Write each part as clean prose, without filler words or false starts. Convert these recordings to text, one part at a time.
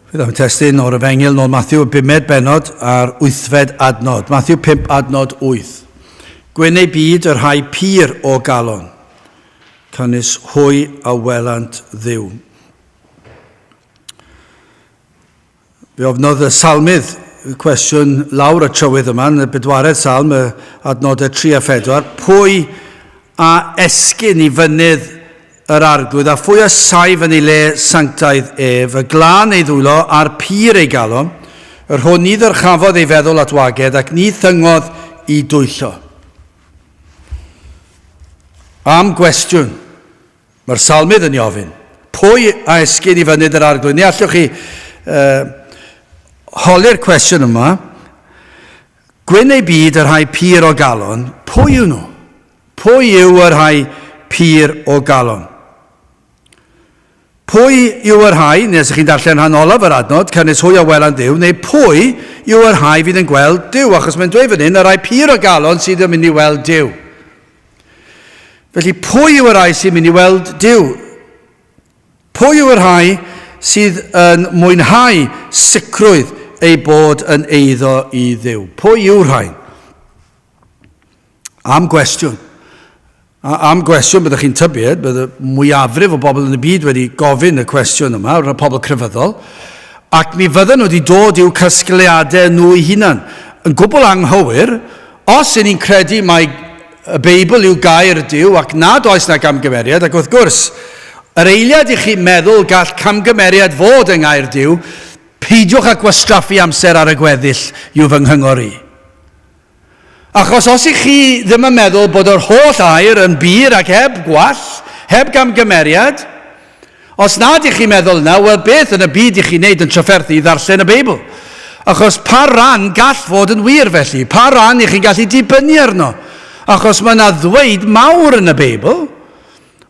Fydd am testun o'r Efengyl nôl Matthew, y bumed bennod a'r wythfed adnod. Matthew 5 adnod 8. Gwyn ei byd y rhai pur o galon, canys hwy a welant Dduw. Fe ofnodd y salmydd y cwestiwn lawr y trywydd yma yn y bedwaredd salm, y adnodau 3 a 4, pwy a esgyn i fynydd Yr Arglwydd, a phwy a saif yn ei le sanctaidd ef, y glân ei ddwylo, a'r pur ei galon, yr hwn ni ddyrchafodd ei feddwl at wagedd, ac ni thyngodd i dwyllo. Am gwestiwn, mae'r salmydd yn ei ofyn, pwy a esgyn i fynydd yr Arglwydd? Ni allwch chi uh, holi'r cwestiwn yma. Gwyn ei byd y rhai pur o galon, pwy yw nhw? Pwy yw y rhai pur o galon? Pwy yw y rhai, neu os ydych chi'n darllen rhan olaf yr adnod, canys hwy a welan Dduw, neu pwy yw y rhai fydd yn gweld Duw? Achos mae'n dweud fan hyn, y rhai pur o galon sydd yn mynd i weld Duw. Felly, pwy yw y rhai sy'n mynd i weld Duw? Pwy yw y rhai sydd yn mwynhau sicrwydd eu bod yn eiddo i Dduw? Pwy yw'r rhain? Am gwestiwn. A, am gwestiwn, byddwch chi'n tybied, bydd y mwyafrif o bobl yn y byd wedi gofyn y cwestiwn yma, y pobl crefyddol, ac mi fydden nhw wedi dod i'w casgliadau nhw eu hunan. Yn gwbl anghywir, os y'n ni'n credu mai y Beibl yw gair Duw ac nad oes na gamgymeriad, ac wrth gwrs, yr eiliad i chi meddwl gall camgymeriad fod yng ngair Duw, peidiwch â gwastraffu amser ar y gweddill yw fy nghyngor i. Achos os ych chi ddim yn meddwl bod yr holl air yn bur ac heb gwall, heb gamgymeriad, os nad ych chi'n meddwl yna, wel beth yn y byd ych chi'n neud yn trafferthu i ddarllen y Beibl? Achos pa ran gall fod yn wir felly? Pa ran ych chi'n gallu dibynnu arno? Achos mae yna ddweud mawr yn y Beibl.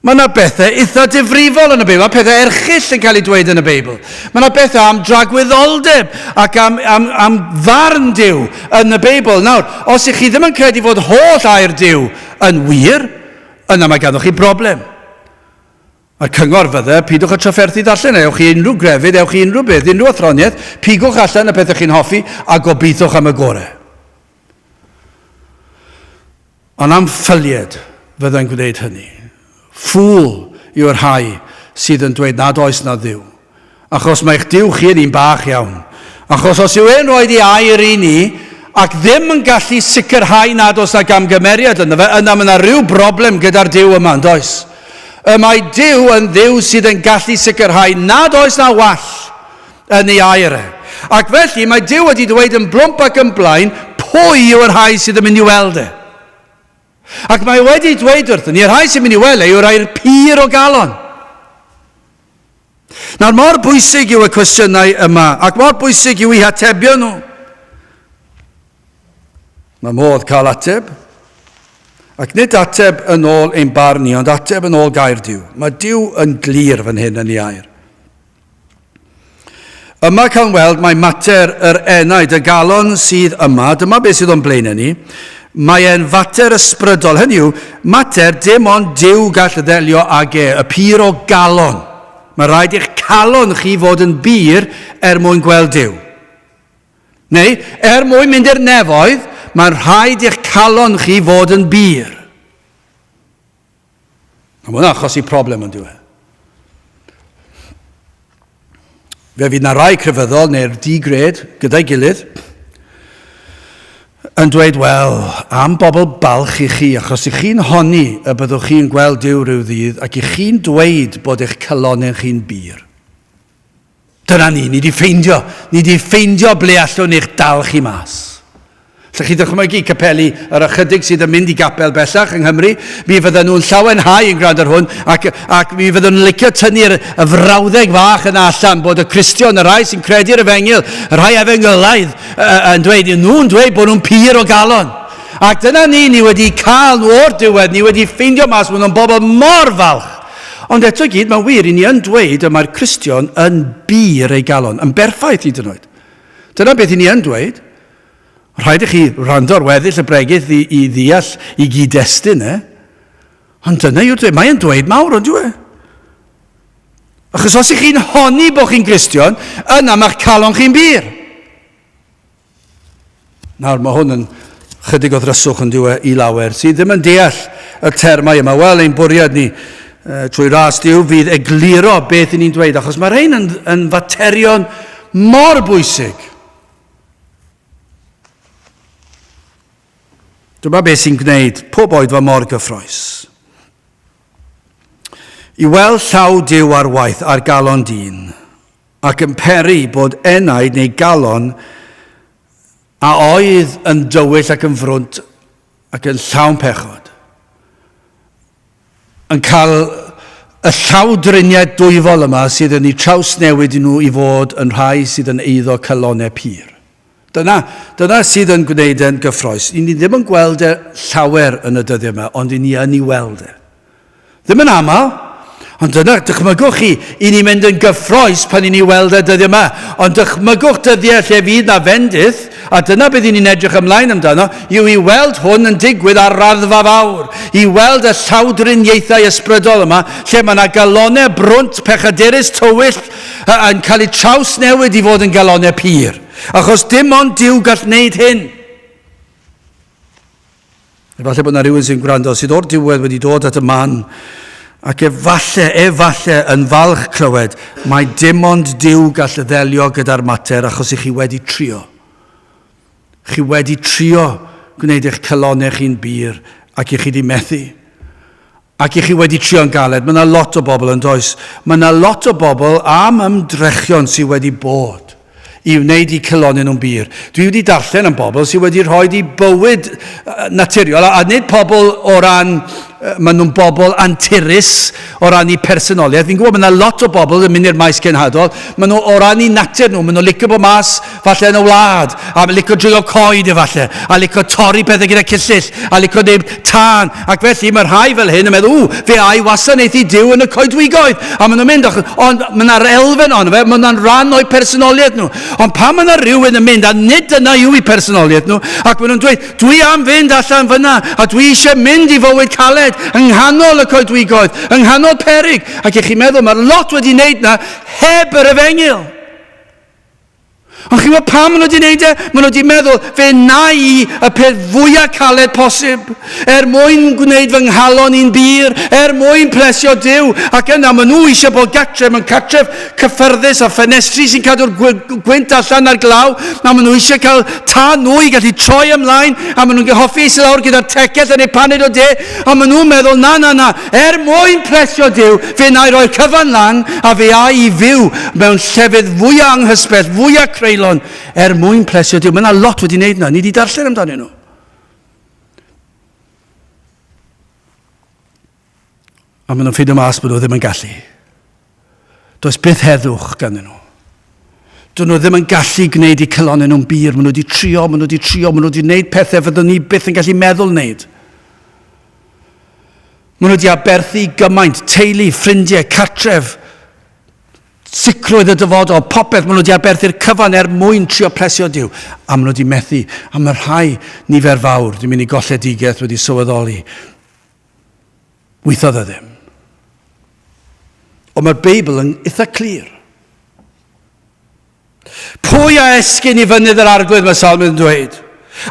Mae yna bethau eitha difrifol yn y Beibl, mae pethau erchyll yn cael eu dweud yn y Beibl. Mae yna bethau am dragwyddoldeb ac am, am, am farn Duw yn y Beibl. Nawr, os ych chi ddim yn credu fod holl air Duw yn wir, yna mae ganddoch chi broblem. Mae'r cyngor fydde, pidwch â trafferthu darllen, ewch i unrhyw grefydd, ewch i unrhyw beth, unrhyw athroniaeth, pigwch allan y pethau chi'n hoffi a gobeithiwch am y gorau. Ond am ffylied fyddai'n gwneud hynny. Ffŵl yw'r rhai sydd yn dweud nad oes 'na Dduw. Achos mae eich Duw chi yn un bach iawn. Achos os yw e'n rhoid ei air i ni, ac ddim yn gallu sicrhau nad oes 'na gamgymeriad ynddo fe, yna mae 'na ryw broblem gyda'r Duw yma, yn does? Y mae Duw yn Dduw sydd yn gallu sicrhau nad oes 'na wall yn ei air e. Ac felly mae Duw wedi dweud yn blwmp ac yn blaen pwy yw y rhai sydd yn mynd i weld e. Ac mae wedi dweud wrthyn ni, y rhai sy'n mynd i weld e yw'r rhai'r pur o galon. Nawr, mor bwysig yw y cwestiynau yma, ac mor bwysig yw eu hatebion nhw. Mae modd cael ateb, ac nid ateb yn ôl ein barn ni, ond ateb yn ôl gair Duw. Mae Duw yn glir fan hyn yn ei air. Yma cawn weld mai mater yr enaid, y galon sydd yma, dyma beth sydd o'n blaenau ni, mae e'n fater ysbrydol, hynny yw, mater dim ond Duw gall ddelio ag e, y pur o galon. Mae rhaid i'ch calon chi fod yn bur er mwyn gweld Duw. Neu, er mwyn mynd i'r nefoedd, mae'n rhaid i'ch calon chi fod yn bur. Mae hwnna'n achosi problem yn diwedd. Fe fydd na rai crefyddol neu'r di-gred gyda'i gilydd yn dweud, wel, am bobl balch i chi, achos i chi'n honni y byddwch chi'n gweld Duw rhyw ddydd ac i chi'n dweud bod eich calonnau chi'n bur. Dyna ni, ni 'di ffeindio, ni 'di ffeindio ble allwn ni'ch dal chi mas. Lle chi ddychmygu capeli yr ychydig sydd yn mynd i gapel bellach yng Nghymru, mi fydden nhw'n llawenhau yn gwrando ar hwn, ac, ac mi fydden nhw'n licio tynnu'r y frawddeg fach yna allan bod y Cristion, y rhai sy'n credu'r efengyl, y rhai efengylaidd, yn dweud, nhw'n dweud bod nhw'n pur o galon. Ac dyna ni, ni wedi cael nhw o'r diwedd, ni wedi ffeindio mas, maen nhw'n bobl mor falch. Ond eto i gyd, mae'n wir, i ni yn dweud y mae'r Cristion yn bur ei galon, yn berffaith hyd yn oed. Dyna beth i ni yn dweud. Rhaid i chi wrando ar weddill y bregeth i, i ddeall i gyd-destun e. Ond dyna yw'r dweud. Mae'n dweud mawr, ond yw e? Achos os ych chi'n honni bod chi'n Gristion, yna mae'ch calon chi'n bur. Nawr, mae hwn yn chydig o ddryswch yn diwe i lawer sydd ddim yn deall y termau yma. Wel, ein bwriad ni trwy ras Duw fydd egluro beth i ni'n dweud, achos mae rhain yn, yn faterion mor bwysig. Dyma beth sy'n gwneud pob oedfa mor gyffroes. I weld llaw Duw ar waith ar galon dyn, ac yn peri bod enaid neu galon a oedd yn dywyll ac yn frwnt ac yn llawn pechod, yn cael y llawdriniaeth dwyfol yma sydd yn eu trawsnewid nhw i fod yn rhai sydd yn eiddo calonnau pur. Dyna, dyna sydd yn gwneud e'n gyffroes. I ni ddim yn gweld e llawer yn y dyddiau yma, ond i ni yn ei weld e. Ddim yn aml, ond dyna, dychmygwch chi, i ni mynd yn gyffroes pan i ni weld e dyddiau yma. Ond dychmygwch dyddiau lle fydd na fendith, a dyna beth i ni'n edrych ymlaen amdano, yw i weld hwn yn digwydd ar raddfa fawr, i weld y llawdriniaethau ysbrydol yma, lle mae yna galonau brwnt, pechadurus, tywyll, yn cael eu trawsnewid i fod yn galonau pur. Achos dim ond Duw gall wneud hyn. Efallai bod yna rhywun sy'n gwrando sydd o'r diwedd wedi dod at y man ac efallai, efallai yn falch clywed mae dim ond Duw gall ddelio gyda'r mater achos i chi wedi trio. Chi wedi trio gwneud eich calonnau chi'n bur ac i chi wedi methu. Ac i chi wedi trio'n galed. Mae yna lot o bobl yn does. Mae yna lot o bobl am ymdrechion sydd wedi bod i wneud eu calonnau nhw'n bur. Dwi wedi darllen am bobl sydd wedi rhoi eu bywyd naturiol, a nid pobl o ran, maen nhw'n bobl anturus o ran eu personoliaeth. Fi'n gwybod mae yna lot o bobl yn mynd i'r maes cenhadol, maen nhw o ran eu natur nhw, maen nhw'n licio bod mas falle yn y wlad, a licio dringo coed efallai, a licio torri pethau gyda cyllyll, a licio gwneud tân, ac felly mae rhai fel hyn yn meddwl, ww, fe a i wasanaethu Duw yn y coedwigoedd, a maen nhw'n mynd, ond mae yna'r elfen ohono fe, mae yna'n rhan o'u personoliaeth nhw. Ond pan mae yna rhywun yn mynd, a nid dyna yw eu personoliaeth nhw, ac maen nhw'n dweud, dwi am fynd allan fyna, a dwi eisiau mynd i fywyd caled, yng nghanol y coedwigoedd, yng nghanol perig, ac i chi'n meddwl, mae'r lot wedi wneud na heb yr efengyl. Ond chi'n gwybod pam maen nhw wedi gwneud e? Maen nhw wedi meddwl, fe na i y peth fwyaf caled posib, er mwyn gwneud fy nghalon i'n bur, er mwyn plesio Duw. Ac yna maen nhw eisiau bod gartref mewn cartref cyffyrddus a ffenestri sy'n cadw'r gwynt allan a'r glaw, a maen nhw eisiau cael tân nwy i gallu troi ymlaen, a maen nhw'n hoffi eistedd lawr gyda'r tegell yn eu paned o de, a maen nhw'n meddwl, na, na, na, Er mwyn plesio Duw, fe wna i roi'r cyfan lan a fe a i fyw mewn llefydd fwya anghysbell, fwya creulon, er mwyn plesio Duw. Mae yna lot wedi wneud yna. Ni wedi darllen amdanyn nhw. A maen nhw'n ffeindio mas bod nhw ddim yn gallu. Does byth heddwch ganddyn nhw. Dyn nhw ddim yn gallu gwneud eu calonnau nhw'n bur. Maen nhw wedi trio, maen nhw wedi trio, maen nhw wedi gwneud pethau fyddwn ni byth yn gallu meddwl wneud. Maen nhw wedi aberthu gymaint, teulu, ffrindiau, cartref, sicrwydd y dyfodol, popeth. Maen nhw wedi aberthu'r cyfan er mwyn trio plesio Duw. A maen nhw wedi methu. A mae rhai nifer fawr wedi mynd i golledigaeth wedi sylweddoli. Weithodd e ddim. Ond mae'r Beibl yn eitha clir. Pwy a esgyn i fynydd yr arglwydd, mae Salmydd yn dweud?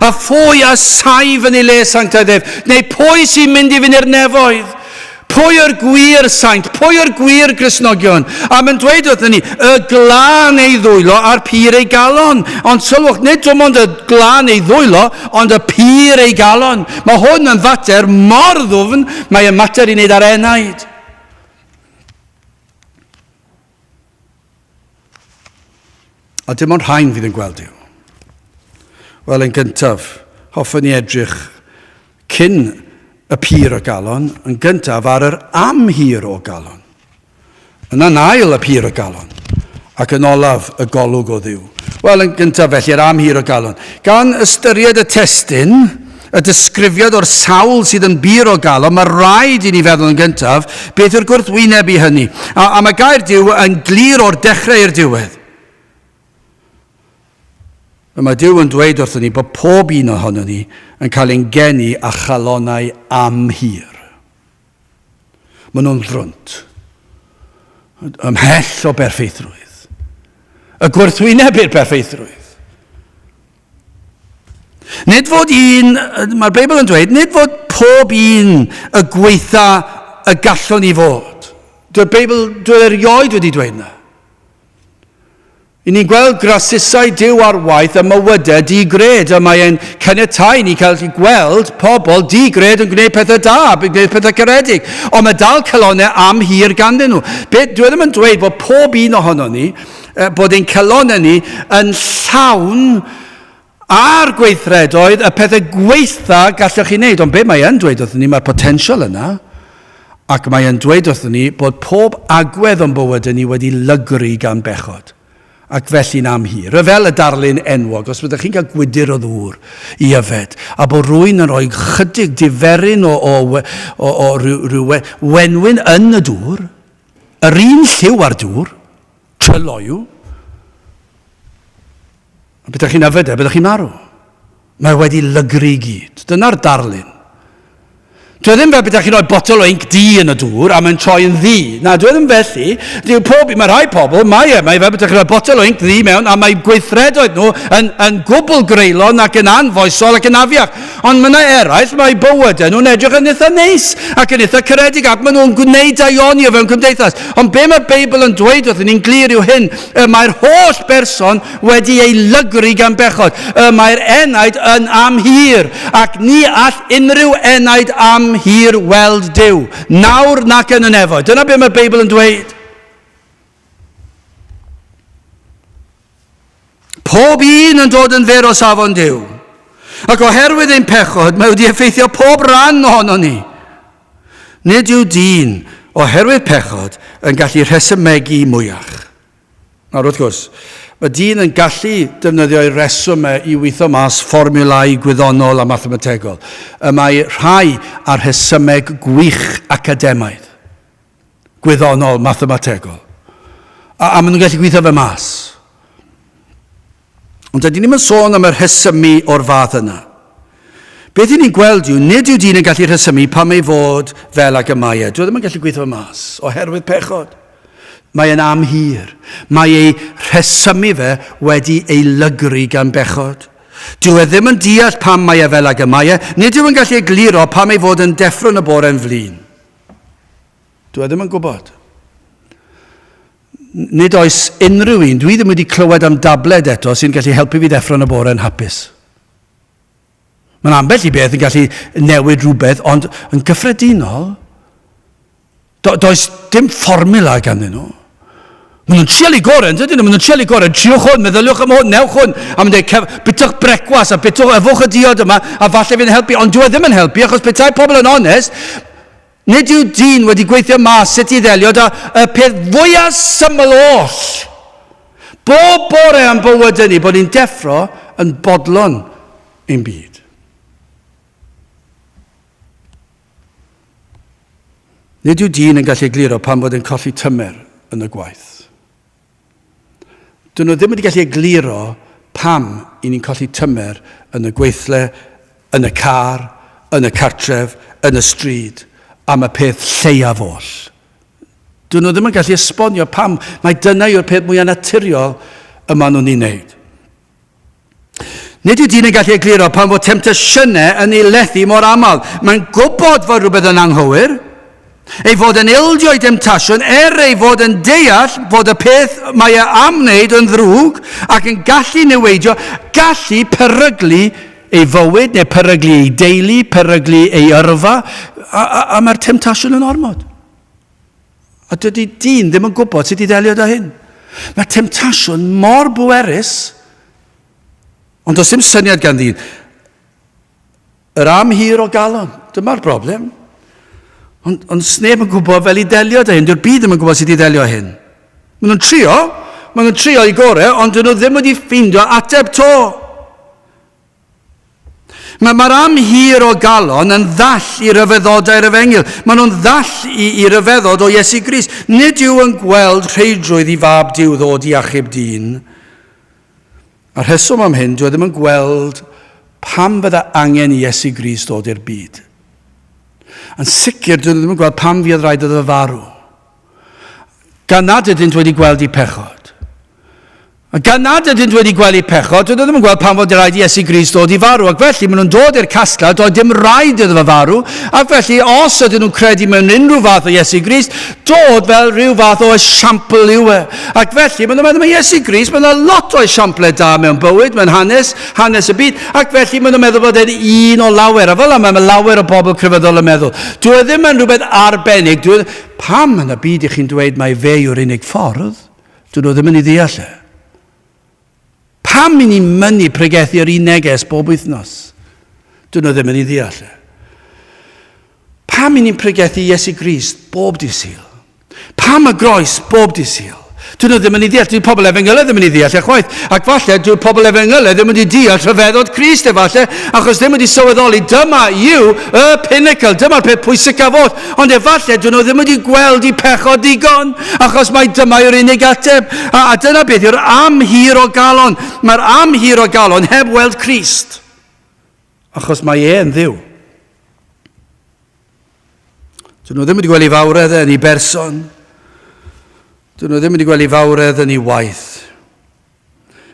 A phwy a saif yn ei le sanctaidd ef? Neu pwy sy'n mynd i fynd i'r nefoedd? Pwy yw'r gwir saint? Pwy yw'r gwir Gristnogion? A mae'n dweud wrthyn ni, y glân ei ddwylo a'r pur ei galon. Ond sylwch, nid dim ond y glân ei ddwylo, ond y pur ei galon. Mae hwn yn fater mor ddwfn, mae yn mater i wneud ar enaid. A dim ond rhain fydd yn gweld Duw. Wel, yn gyntaf, hoffwn i edrych cyn y pur o galon, yn gyntaf ar yr amhur o galon. Yna'n ail y pur o galon, ac yn olaf y golwg o Dduw. Wel, yn gyntaf felly, yr amhur o galon. Gan ystyried y testun, y disgrifiad o'r sawl sydd yn bur o galon, mae rhaid i ni feddwl yn gyntaf beth yw'r gwrthwyneb i hynny. A, a mae gair Duw yn glir o'r dechrau i'r diwedd. A mae Duw yn dweud wrthyn ni bod pob un ohonon ni yn cael ein geni â chalonnau amhur. Maen nhw'n frwnt. Ymhell o berffeithrwydd. Y gwrthwyneb i'r perffeithrwydd. Nid fod un, mae'r Beibl yn dweud, nid fod pob un y gweitha y gallwn ni fod. Dyw'r Beibl, dwi erioed wedi dweud na. I ni'n gweld grasusau Duw ar waith ym mywydau di-gred, a mae e'n caniatáu ni cael gweld pobl di-gred yn gwneud pethau da, yn gwneud pethau caredig, ond mae dal calonnau am hir ganddyn nhw. Be, dwi e ddim yn dweud bod pob un ohono ni, bod ein calonnau ni yn llawn a'r gweithredoedd, y pethau gweitha gallwch chi wneud. Ond be mae e'n dweud wrthyn ni, mae'r potensial yna, ac mae e'n dweud wrthyn ni bod pob agwedd o'n bywydau ni wedi lygru gan bechod, ac felly'n amhir. Y fel y darlun enwog, os byddwch chi'n cael gwydr o ddŵr i yfed, a bod rwy'n yn rhoi chydig diferyn o, o, o, o rhyw, rhyw wenwyn yn y dŵr, yr un lliw ar dŵr, tryloyw, A bydych chi'n yfed e, byddwch chi'n marw. Mae wedi lygru i gyd. Dyna'r darlun. Dwi e ddim fel bydych chi'n rhoi botel o inc du yn y dŵr a mae'n troi yn ddu. Na, dwi e ddim felly. Dyw pob, mae rhai pobl, mae e, mae fel bydych chi'n rhoi botel o inc ddu mewn a mae gweithredoedd nhw yn, yn gwbl greulon ac yn anfoesol ac yn afiach. Ond mae yna eraill, mae bywydau nhw'n edrych yn eitha neis ac yn eitha caredig ac maen nhw'n gwneud daioni o fewn cymdeithas. Ond be mae'r Beibl yn dweud wrthyn ni'n glir yw hyn, y mae'r holl berson wedi ei lygru gan bechod. Y mae'r enaid yn amhur, ac ni all unrhyw enaid amhur weld Duw, nawr nac yn y nefoedd. Dyna beth mae'r Beibl yn dweud. Pob un yn dod yn fyr o safon Duw. Ac oherwydd ein pechod, mae wedi effeithio pob rhan ohono ni. Nid yw dyn, oherwydd pechod, yn gallu rhesymegu mwyach. Nawr, wrth gwrs, mae dyn yn gallu defnyddio ei reswm e i weithio mas fformiwlau gwyddonol a mathemategol. Y mae rhai ar rhesymeg gwych academaidd, gwyddonol, mathemategol. A, a maen nhw'n gallu gweithio fe mas. Ond dydyn ni'm yn sôn am y rhesymu o'r fath yna. Beth i ni'n gweld yw, nid yw dyn yn gallu rhesymu pam ei fod fel ag y mae e. Dwi e ddim yn gallu gweithio fe mas, oherwydd pechod. Mae e'n amhir. Mae ei rhesymu fe wedi ei lygru gan bechod. Dyw e ddim yn deall pam mae e fel ag y mae e. Nid yw yn gallu egluro pam ei fod yn deffro yn y bore'n flin. Dwi e ddim yn gwybod. Nid oes unrhyw un, dwi ddim wedi clywed am dabled eto sy'n gallu helpu fi ddeffro yn y bore yn hapus. Mae'n ambell i beth yn gallu newid rhywbeth, ond yn gyffredinol, do, does dim fformula ganddyn nhw. Maen nhw'n trial i gorau, yn dydyn nhw? Maen nhw'n trial i gorau. Triwch hwn, meddyliwch am hwn, newch hwn. A maen dweud, bitwch brecwas a bitwch, yfwch y diod yma, a falle fydd yn helpu. Ond dyw e ddim yn helpu, achos petai pobl yn onest, Nid yw dyn wedi gweithio mas sut i ddelio 'da y peth fwya syml oll. Bob bore am bywydau ni bod ni'n deffro yn bodlon ein byd. Nid yw dyn yn gallu egluro pam fod e'n colli tymer yn y gwaith. Dyn nhw ddim wedi gallu egluro pam i ni'n colli tymer yn y gweithle, yn y car, yn y cartref, yn y stryd, am y peth lleiaf oll. Dyn nhw ddim yn gallu esbonio pam mae dyna yw'r peth mwyaf naturiol y maen nhw'n ei wneud. Nid yw dyn yn gallu egluro pam fod temtasiynau yn ei lethu mor aml. Mae'n gwybod fod rhywbeth yn anghywir, ei fod yn ildio i demtasiwn, er ei fod yn deall fod y peth mae e am wneud yn ddrwg ac yn gallu niweidio, gallu peryglu ei fywyd neu peryglu ei deulu, peryglu ei yrfa, a, a, a mae'r temtasiwn yn ormod. A dydy dyn ddim yn gwybod sut i ddelio da hyn. Mae temtasiwn mor bwerus, ond does dim syniad gan ddyn. Yr amhir o galon, dyma'r broblem. Ond, ond sneb yn gwybod fel i delio da hyn. Dyw'r byd ddim yn gwybod sut i ddelio hyn. Maen nhw'n trio, maen nhw'n trio i gorau, ond dyn nhw ddim wedi ffeindio ateb to. Mae'r mae amhir o galon yn ddall i ryfeddodau'r efengyl. Maen nhw'n ddall i, i ryfeddod o Iesu Grist. Nid yw yn gweld rheidrwydd i fab Duw ddod i achub dyn. A'r rheswm am hyn, dyw e ddim yn gweld pam fydda angen i Iesu Grist ddod i'r byd. Yn sicr, dyn nhw ddim yn gweld pam fuodd rhaid iddo farw. Gan nad ydynt wedi gweld eu pechod. A gan nad ydynt wedi gweld eu pechod, dydyn nhw ddim yn gweld pam fod rhaid i Iesu Grist ddod i farw. Ac felly, maen nhw'n dod i'r casgliad, doedd dim rhaid iddo fe farw. Ac felly, os ydyn nhw'n credu mewn unrhyw fath o Iesu Grist, dod fel rhyw fath o esiampl yw e. Ac felly, maen nhw'n meddwl, mae Iesu Grist, mae yna lot o esiamplau da mewn bywyd, mewn hanes, hanes y byd, ac felly maen nhw'n meddwl bod e'n un o lawer. A fel yma, mae lawer o bobl crefyddol yn meddwl. Dwi e ddim yn rhywbeth arbennig. Dwi e... Pam yn y byd i chi'n dweud mai fe yw'r unig ffordd? Dyn nhw ddim yn ei ddeall e. Pam i ni'n mynnu pregethu yr un neges bob wythnos? Dyn nhw ddim yn ei ddeall e. Pam i ni'n pregethu Iesu Grist bob dydd Sul? Pam y groes bob dydd Sul? Dyn nhw ddim yn ei ddeall. Dyw'r pobl efengylau ddim yn ei ddeall e chwaith. Ac falle dyw'r pobl efengylau ddim wedi deall rhyfeddod Crist efallai, achos ddim wedi sylweddoli dyma yw y pinnacle, dyma'r peth pwysicaf oll. Ond efallai dyn nhw ddim wedi gweld i pechod digon, achos mai dyma yw'r unig ateb. A, a dyna beth yw'r amhir o galon. Mae'r amhir o galon heb weld Crist, achos mae e'n Dduw. Dyn nhw ddim wedi gweld ei fawredd yn ei berson. Dyn nhw ddim wedi gweld ei fawredd yn ei waith.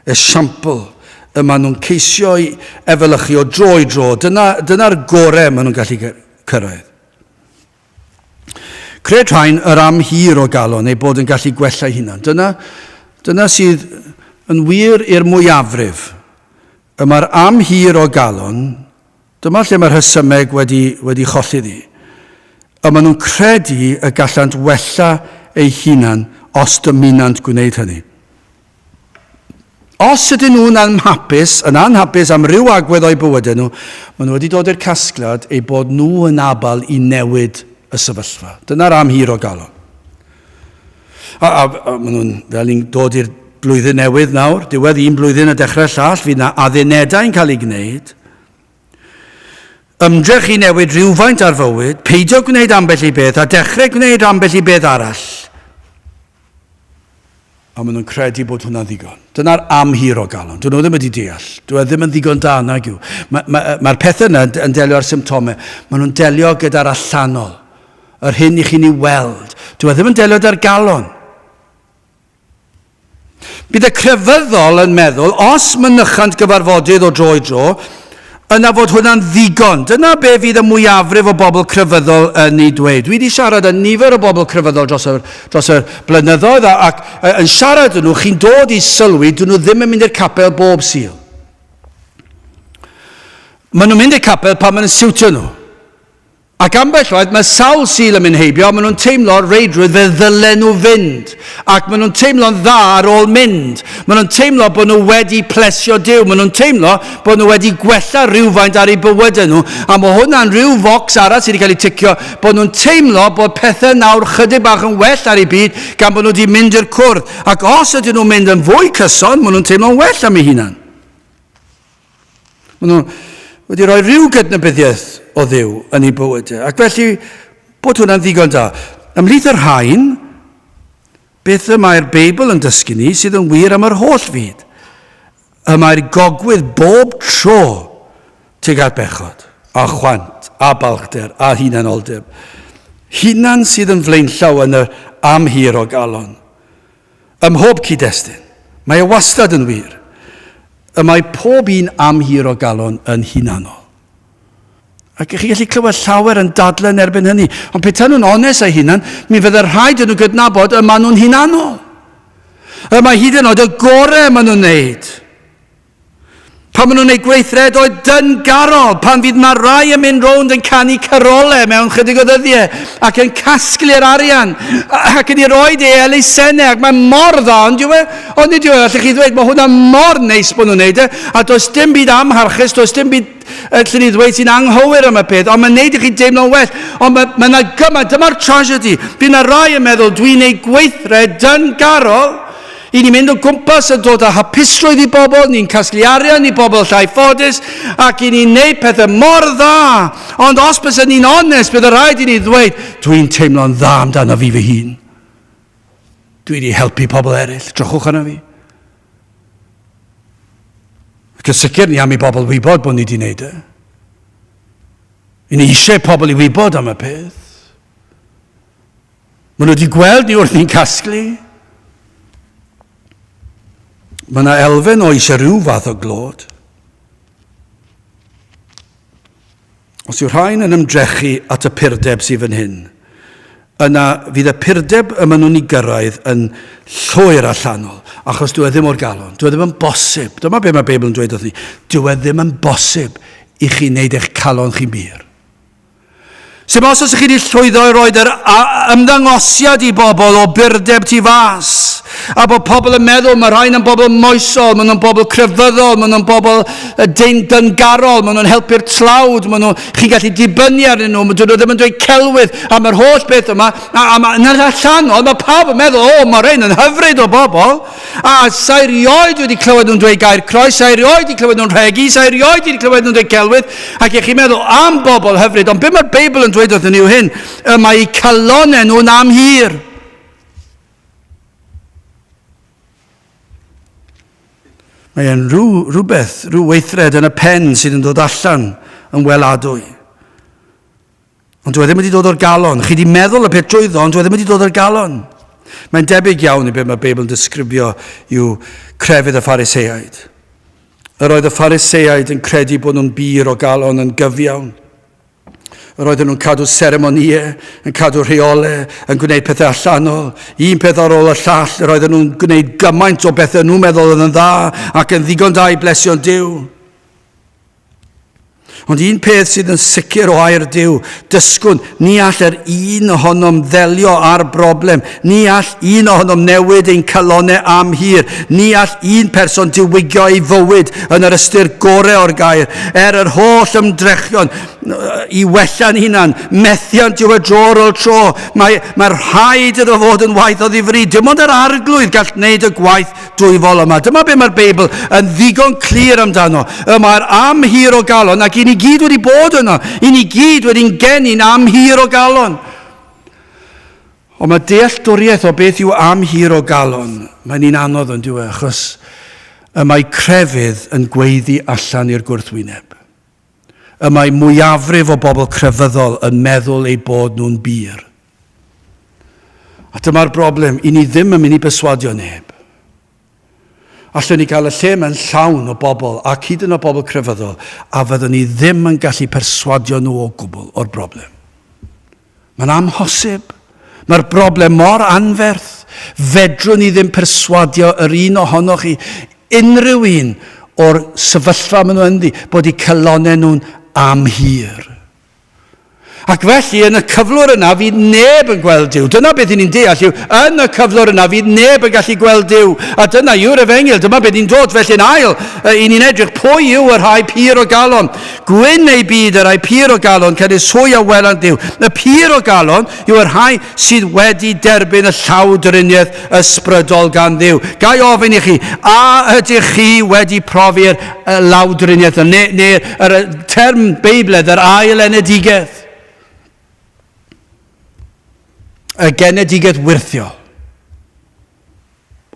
Esiampl y maen nhw'n ceisio i efelychu o dro i dro. Dyna, dyna'r gorau maen nhw'n gallu cyrraedd. Cred rhain yr am hir o galon eu bod yn gallu gwella eu hunan. Dyna, dyna sydd yn wir i'r mwyafrif. Y mae'r am hir o galon, dyma lle mae'r rhesymeg wedi, wedi cholli ddi. Y maen nhw'n credu y gallant wella eu hunan os dymunant gwneud hynny. Os ydyn nhw'n anhapus, yn anhapus am ryw agwedd o'u bywydau nhw, maen nhw wedi dod i'r casgliad eu bod nhw yn abal i newid y sefyllfa. Dyna'r am hir o galon. A, a, a maen nhw'n, fel ni'n dod i'r blwyddyn newydd nawr, diwedd un blwyddyn a dechrau llall, fydd na addunedau'n cael eu gwneud. Ymdrech i newid rhywfaint ar fywyd, peidio gwneud ambell i beth a dechrau gwneud ambell i beth arall. A maen nhw'n credu bod hwnna'n ddigon. Dyna'r amhir o galon. Dyn nhw ddim wedi deall. Dwi e ddim yn ddigon da nag yw. Mae'r ma, ma, ma pethau yna yn delio â'r symptomau. Maen nhw'n delio gyda'r allanol. Yr hyn i chi'n ei weld. Dwi e ddim yn delio gyda'r galon. Bydd y crefyddol yn meddwl, os mynychant gyfarfodydd o dro i dro, yna fod hwnna'n ddigon. Dyna be fydd y mwyafrif o bobl crefyddol yn ei dweud. Dwi wedi siarad â nifer o bobl crefyddol dros y, dros y blynyddoedd a, ac yn siarad â nhw, chi'n dod i sylwi, dyn nhw ddim yn mynd i'r capel bob Sul. Maen nhw'n mynd i'r capel pan maen nhw'n siwtio nhw. Ac ambell waith mae sawl Sul yn mynd heibio a maen nhw'n teimlo reidrwydd fe ddylen nhw fynd. Ac maen nhw'n teimlo'n dda ar ôl mynd. Maen nhw'n teimlo bod nhw wedi plesio Duw. Maen nhw'n teimlo bod nhw wedi gwella rhywfaint ar eu bywydau nhw. A mae hwnna'n rhyw focs arall sydd wedi cael ei ticio, bod nhw'n teimlo bod pethau nawr chydig bach yn well ar eu byd gan bod nhw wedi mynd i'r cwrdd. Ac os ydyn nhw'n mynd yn fwy cyson, maen nhw'n teimlo'n well am eu hunan. Maen nhw wedi rhoi rhyw gydnabyddiaeth o Dduw yn eu bywydau, ac felly bod hwnna'n ddigon da. Ymhlith y rhain, beth y mae'r Beibl yn dysgu ni sydd yn wir am yr holl fyd? Y mae'r gogwydd bob tro tuag at bechod, a chwant, a balchder, a hunanoldeb. Hunan sydd yn flaenllaw yn yr amhir o galon. Ym mhob cyd-destun, mae e wastad yn wir. Y mae pob un am hir o galon yn hunanol. Ac chi'n gallu clywed llawer yn dadlau yn erbyn hynny. Ond petai nhw'n onest â'u hunan, mi fydde rhaid iddyn nhw gydnabod y maen nhw'n hunanol. Y mae hyd yn oed y gorau maen nhw'n wneud. Pan maen nhw'n gwneud gweithredoedd dyngarol, pan fydd 'na rai yn mynd rownd yn canu carolau mewn chydig o ddyddiau ac yn casglu'r arian ac yn ei roed e elusennau ac mae mor dda, ond yw e? Ond nid yw e, allwch chi ddweud, mae hwnna mor neis bod nhw'n neud e, a does dim byd amharchus, does dim byd allwn ni ddweud sy'n anghywir am y peth, ond mae'n neud i chi deimlo'n well. Ond mae, mae yna gymaint, dyma'r tragedy. Bydd yna rai yn meddwl, dwi'n neud gweithred dyngarol, I ni'n mynd o gwmpas yn dod â hapusrwydd i bobl, ni'n casglu arian i bobl llai ffodus, ac i ni'n neud pethau mor dda. Ond os bysen ni'n onest, bydd y rhaid i ni ddweud, dwi'n teimlo'n dda amdano fi fy hun. Dwi wedi helpu pobl eraill, drychwch arno fi. Ac yn sicr ni am i bobl wybod bod ni wedi wneud e. I ni eisiau pobl i wybod am y peth. Maen nhw wedi gweld ni wrth ni'n casglu. Mae yna elfen o eisiau rhyw fath o glod. Os yw rhain yn ymdrechu at y purdeb sydd fan hyn, yna fydd y purdeb y maen nhw'n ei gyrraedd yn llwyr allanol, achos dyw e ddim o'r galon, dyw e ddim yn bosib. Dyma beth mae'r Beibl yn dweud wrth ni, dyw e ddim yn bosib i chi wneud eich calon chi'n bur. Sef os ydych chi wedi llwyddo i roed yr ymddangosiad i bobl o burdeb tu fas, a bod pobl yn meddwl mae rhain yn bobl moesol, maen nhw'n bobl crefyddol, maen nhw'n bobl dyngarol, maen nhw'n helpu'r tlawd, maen nhw, chi'n gallu dibynnu arnyn nhw, maen nhw ddim yn dweud celwydd am yr holl beth yma, a, a ma, yn yr allanol mae pawb yn meddwl, o, mae rhain yn hyfryd o bobl, A sa i rioed wedi clywed nhw'n dweud gair croes, sa i rioed wedi clywed nhw'n rhegi, sa i rioed wedi clywed nhw'n dweud celwydd, ac i chi'n meddwl am bobl hyfryd, ond beth mae'r Beibl yn dweud wrthyn ni yw hyn, y mae eu calonau nhw'n amhir. Mae e'n rhyw, rhywbeth, rhyw weithred yn y pen sydd yn dod allan yn weladwy. Ond dyw e ddim wedi dod o'r galon. Chi wedi meddwl y peth drwyddo, ond dyw e ddim wedi dod o'r galon. Mae'n debyg iawn i beth mae'r Beibl yn disgrifio i'w crefydd y Phariseaid. Yr oedd y Phariseaid yn credu bod nhw'n bur o galon yn gyfiawn. Yr oedden nhw'n cadw seremonïau, yn cadw rheolau, yn gwneud pethau allanol, un peth ar ôl y llall. Yr oedden nhw'n gwneud gymaint o bethau nhw'n meddwl oedd yn dda ac yn ddigon da i blesio'n Duw. Ond un peth sydd yn sicr o air Duw, dysgwn, ni all yr un ohonom ddelio â'r broblem. Ni all un ohonom newid ein calonnau am hir. Ni all un person diwygio ei fywyd yn yr ystyr gorau o'r gair. Er yr holl ymdrechion i wella'n hunan, methiant yw y dro ar ôl tro. Mae, mae rhaid iddo fod yn waith o ddifri. Dim ond yr arglwydd gall wneud y gwaith dwyfol yma. Dyma be mae'r Beibl yn ddigon clir amdano. Y mae'r amhir o galon, ac i ni gyd wedi bod yno. I ni gyd wedi'n geni'n amhir o galon. Ond mae dealltwriaeth o beth yw amhir o galon, mae'n un anodd yn diwy, achos y mae crefydd yn gweiddi allan i'r gwrthwyneb. Y mae mwyafrif o bobl crefyddol yn meddwl eu bod nhw'n bur. A dyma'r broblem, i ni ddim yn mynd i berswadio neb. Allwn ni gael y lle yma'n llawn o bobl, ac hyd yn oed bobl crefyddol, a fyddwn ni ddim yn gallu perswadio nhw o gwbl o'r broblem. Mae'n amhosib. Mae'r broblem mor anferth. Fedrwn ni ddim perswadio yr un ohonoch chi, unrhyw un o'r sefyllfa maen nhw ynddi, bod eu calonnau nhw'n amhir. Ac felly, yn y cyflwr yna, fydd neb yn gweld Duw. Dyna beth ni'n deall yw, yn y cyflwr yna, fydd neb yn gallu gweld Duw. A dyna yw'r efengyl, dyma beth ni'n dod. Felly yn ail, i ni'n edrych pwy yw y rhai pur o galon. Gwyn eu byd y rhai pur o galon, canys hwy a welant Dduw. Y pur o galon yw y rhai sydd wedi derbyn y llawdriniaeth ysbrydol gan Dduw. Ga i ofyn i chi, a ydych chi wedi profi'r lawdriniaeth, neu, neu yr term Beibledd, yr ail enedigaeth? Y genedigaeth wyrthiol.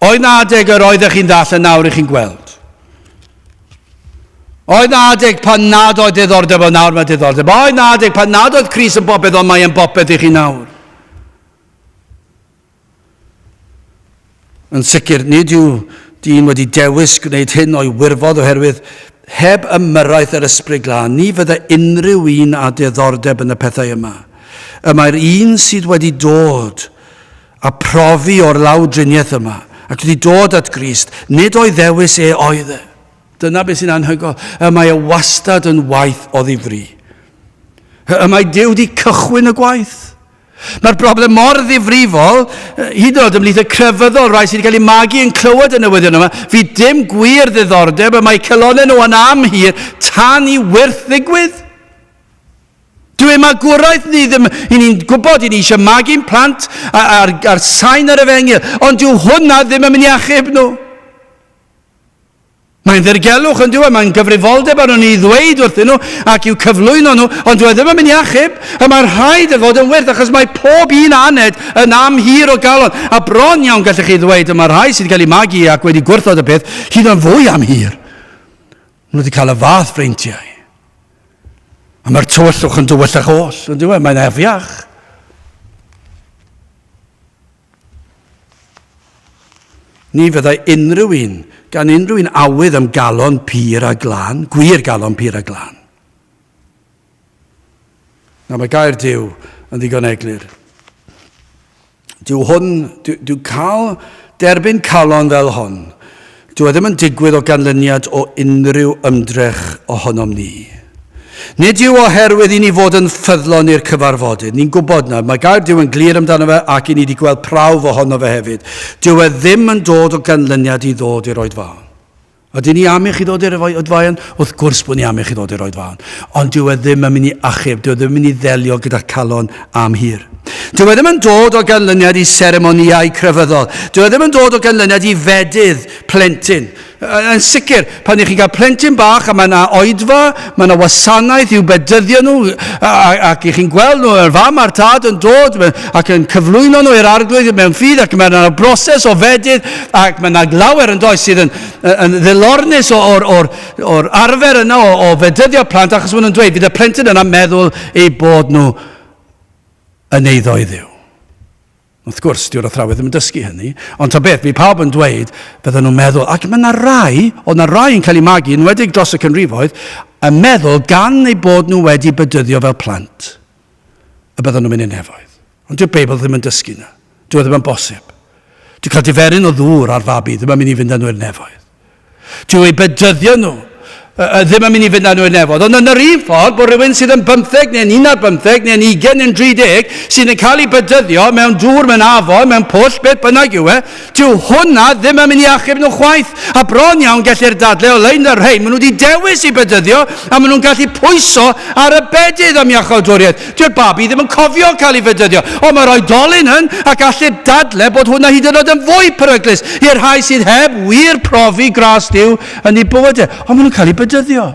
Oedd na adeg yr oeddech chi'n ddall a nawr i chi'n gweld? Oedd na adeg pan nad oedd diddordeb ond nawr mae diddordeb? Oedd na adeg pan nad oedd Crist yn bopeth ond mae e'n bopeth i chi nawr? Yn sicr, nid yw dyn wedi dewis gwneud hyn o'i wirfodd oherwydd heb ymyrraeth yr Ysbryd Glân, ni fydde unrhyw un â diddordeb yn y pethau yma. Y mae'r un sydd wedi dod a profi o'r lawdriniaeth yma, ac wedi dod at Grist, nid o'i ddewis e oedd e. Dyna beth sy'n anhygoel. Y mae e wastad yn waith o ddifri. Y mae Duw wedi cychwyn y gwaith. Mae'r broblem mor ddifrifol, hyd yn oed ymhlith y crefyddol, rhai sydd wedi cael eu magu yn clywed y newyddion yma, fydd dim gwir ddiddordeb, y mae calonnau nhw yn amhir tan i wyrth ddigwydd. Dyw ei magwraeth ni ddim, i ni'n gwybod, i ni eisiau magu'n plant ar, ar sain yr efengyl, ond dyw hwnna ddim yn mynd i achub nhw. Mae'n ddirgelwch yn dyw e, mae'n gyfrifoldeb arno ni i ddweud wrthyn nhw ac i'w cyflwyno nhw, ond dyw e ddim yn mynd i achub. Y mae rhaid i fod yn wyrth, achos mae pob un aned yn amhir o galon. A bron iawn gallech chi ddweud, y mae rhai sydd wedi cael eu magu ac wedi gwrthod y peth, hyd yn fwy amhir. Maen nhw wedi cael y fath freintiau. A mae'r tywyllwch yn dywyllach oll, yn dyw e? Mae'n afiach. Ni fyddai unrhyw un, gan unrhyw un awydd am galon pur a glân, gwir galon pur a glân. Na, mae gair Duw yn ddigon eglur. Dyw hwn, dyw, dyw cael derbyn calon fel hon, dyw e ddim yn digwydd o ganlyniad o unrhyw ymdrech ohonom ni. Nid yw oherwydd i ni fod yn ffyddlon i'r cyfarfodydd. Ni'n gwybod na, mae gair Duw yn glir amdano fe ac i ni wedi gweld prawf ohono fe hefyd. Dyw e ddim yn dod o ganlyniad i ddod i'r oedfaon. Ydyn ni am i chi ddod i'r oedfaon? Wrth gwrs bod ni am i chi ddod i'r oedfaon. Ond dyw e ddim yn mynd i achub, dyw e ddim yn mynd i ddelio gyda calon am hir. Dyw e ddim yn dod o ganlyniad i seremonïau crefyddol. Dyw e ddim yn dod o ganlyniad i fedydd plentyn. Yn sicr, pan ych chi'n cael plentyn bach a mae yna oedfa, mae yna wasanaeth i'w bedyddio nhw, ac ych chi'n gweld nhw, yr fam a'r tad yn dod ac yn cyflwyno nhw i'r arglwydd mewn ffydd, ac mae yna broses o fedydd, ac mae yna lawer yn does sydd yn, yn ddilornus o'r, or, or arfer yna o, o fedyddio plant, achos maen nhw'n dweud, fydd y plentyn yna'n meddwl eu bod nhw yn eiddo i Dduw. Wrth gwrs, dyw'r athrawydd ddim yn dysgu hynny, ond ta beth, mi pawb yn dweud, fydden nhw'n meddwl, ac mae yna rai, oedd yna rai yn cael eu magu, yn enwedig dros y canrifoedd, yn meddwl gan eu bod nhw wedi bedyddio fel plant, y bydden nhw'n mynd i'r nefoedd. Ond dyw'r Beibl ddim yn dysgu na. Dyw e ddim yn bosib. Dyw cael diferyn o ddŵr ar fabi ddim yn mynd i fynd â nhw i'r nefoedd. Dyw eu bedyddio nhw ddim yn mynd i fynd â nhw i'r nefoedd. Ond yn yr un ffordd, bod rhywun sydd yn bymtheg neu'n un ar bymtheg neu'n ugain neu'n 30 sydd yn cael ei bedyddio mewn dŵr, mewn afon, mewn pwll, beth bynnag yw e, dyw hwnna ddim yn mynd i achub nhw chwaith. A bron iawn gellir dadle o lein y rhai, maen nhw wedi dewis i bedyddio a maen nhw'n gallu pwyso ar y bedydd am iachawdwriaeth. Dyw'r babi ddim yn cofio cael ei fedyddio, ond mae'r oedolyn yn, ac allir dadle bod hwnna hyd yn oed yn fwy peryglus i'r rhai sydd heb wir profi gras Duw yn eu bywydau. Ond maen nhw'n cael eu bedyddio.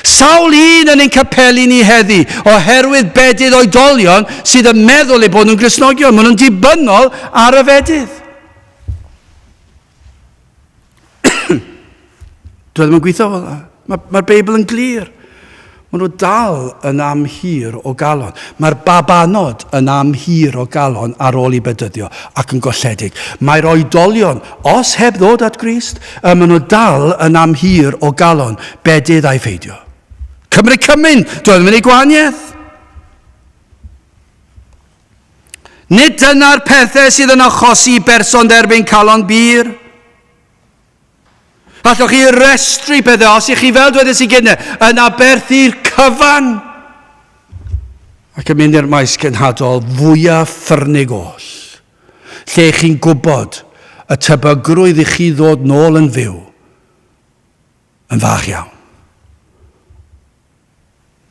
Sawl un yn ein capeli ni heddi, oherwydd bedydd oedolion sydd yn meddwl eu bod nhw'n Gristnogion. Maen nhw'n dibynnol ar y fedydd. Dwi ddim yn gweithio fel yna. Mae'r mae Beibl yn glir. Maen nhw dal yn amhir o galon. Mae'r babanod yn amhir o galon ar ôl i bedyddio ac yn golledig. Mae'r oedolion, os heb ddod at Grist, maen nhw dal yn amhir o galon, bedydd a'i pheidio. Cymru cymun, dwi ddim yn ei gwahaniaeth. Nid dyna'r pethau sydd yn achosi i berson dderbyn calon bur. Allwch chi restru pethau, os ych chi fel dwedes i gynne, yn aberthu'r cyfan ac yn mynd i'r maes cenhadol fwyaf ffyrnig oll, lle chi'n gwybod y tebygrwydd i chi ddod nôl yn fyw yn fach iawn.